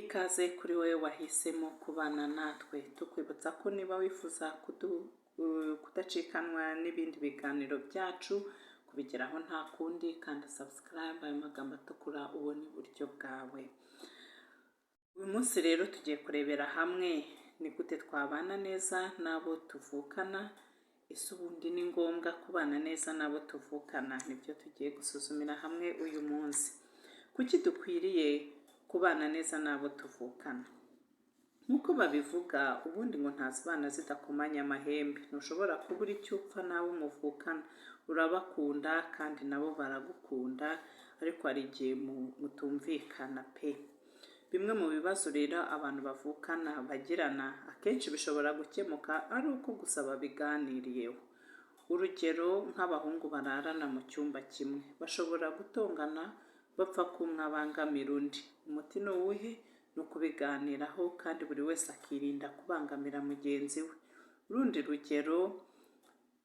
Ikaze kuri wowe wahisemo kubana natwe, tukwibutsa ko niba wifuza kudacikanwa n'ibindi biganiro byacu, kubigeraho nta kundi, kanda subscribe, ayo magambo atukura ubona iburyo bwawe. Uyu munsi rero tugiye kurebera hamwe ni gute twabana neza n'abo tuvukana. Ese ubundi ni ngombwa kubana neza n'abo tuvukana? Nibyo tugiye gusuzumira hamwe uyu munsi. Kuki dukwiriye kubana neza n'abo tuvukana? Nk'uko babivuga ubundi ngo ntazibana zidakomanya amahembe. Ntushobora kubura icyo upfa n'abo muvukana. Urabakunda kandi nabo baragukunda, ariko hari igihe mutumvikana pe. Bimwe mu bibazo rero abantu bavukana bagirana, akenshi bishobora gukemuka ari uko gusa babiganiriyeho. Urugero nk'abahungu bararana mu cyumba kimwe, bashobora gutongana bapfa ko umwe abangamira undi. Umuti ni uwuhe? Ni ukubiganiraho kandi buri wese akirinda kubangamira mugenzi we. Urundi rugero,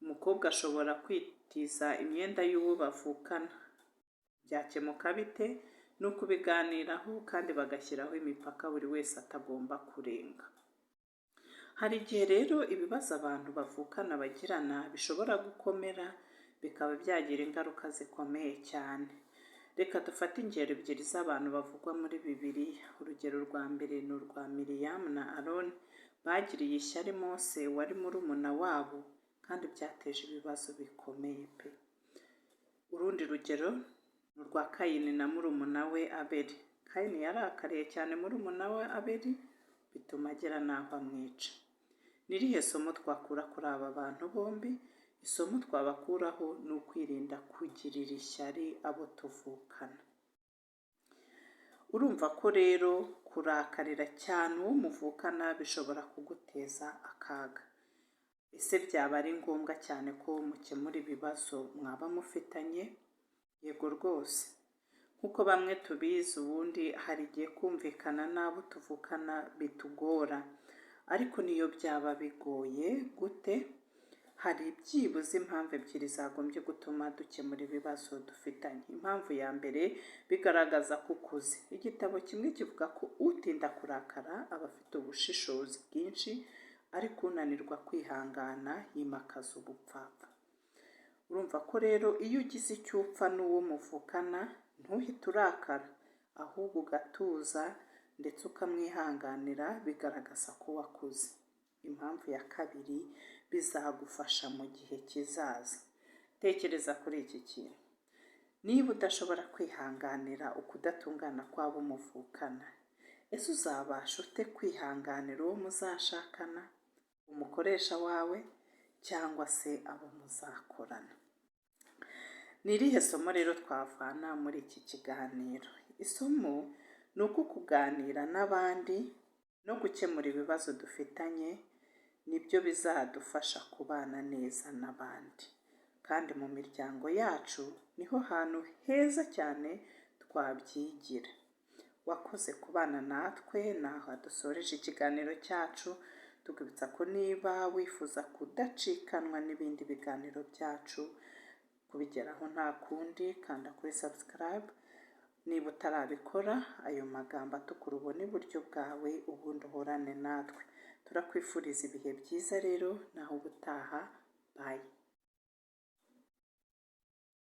umukobwa ashobora kwitiza imyenda y'uwo bavukana. Byakemuka bite? Ni ukubiganiraho kandi bagashyiraho imipaka buri wese atagomba kurenga. Hari igihe rero ibibazo abantu bavukana bagirana bishobora gukomera, bikaba byagira ingaruka zikomeye cyane. Reka dufate ingero ebyiri z'abantu bavugwa muri Bibiliya. Urugero rwa mbere ni urwa Miriyamu na Aroni, bagiriye ishyari Mose wari murumuna wabo, kandi byateje ibibazo bikomeye pe. Urundi rugero ni urwa Kayini na murumuna we Abeli. Kayini yarakariye cyane murumuna we Abeli, bituma agera n'aho amwica. Ni irihe somo twakura kuri aba bantu bombi? Isomo twabakuraho ni ukwirinda kugirira ishyari abo tuvukana. Urumva ko rero kurakarira cyane uwo muvukana bishobora kuguteza akaga. Ese byaba ari ngombwa cyane ko mukemura ibibazo mwaba mufitanye? Yego rwose. Nk'uko bamwe tubizi, ubundi hari igihe kumvikana n'abo tuvukana bitugora, ariko niyo byaba bigoye gute, hari byibuze impamvu ebyiri zagombye gutuma dukemura ibibazo dufitanye. Impamvu ya mbere, bigaragaza ko ukuze. Igitabo kimwe kivuga ko utinda kurakara aba afite ubushishozi bwinshi, ariko unanirwa kwihangana yimakaza ubupfapfa. Urumva ko rero iyo ugize icyo upfa n'uwo muvukana, ntuhite urakara, ahubwo ugatuza ndetse ukamwihanganira, bigaragaza ko wakuze. Impamvu ya kabiri, bizagufasha mu gihe kizaza. Tekereza kuri iki kintu: niba udashobora kwihanganira ukudatungana kw'abo muvukana, ese uzabasha ute kwihanganira uwo muzashakana, umukoresha wawe cyangwa se abo muzakorana? Ni irihe somo rero twavana muri iki kiganiro? Isomo ni uko kuganira n'abandi no gukemura ibibazo dufitanye nibyo bizadufasha kubana neza n'abandi, kandi mu miryango yacu niho hantu heza cyane twabyigira. Wakoze kubana natwe, naho dusoreje ikiganiro cyacu. Tukwibutsa ko niba wifuza kudacikanwa n'ibindi biganiro byacu, kubigeraho nta kundi, kanda kuri subscribe niba utarabikora, ayo magambo atukura ubona iburyo bwawe, ubundi uhorane natwe. Turakwifuriza ibihe byiza rero, naho ubutaha, bye.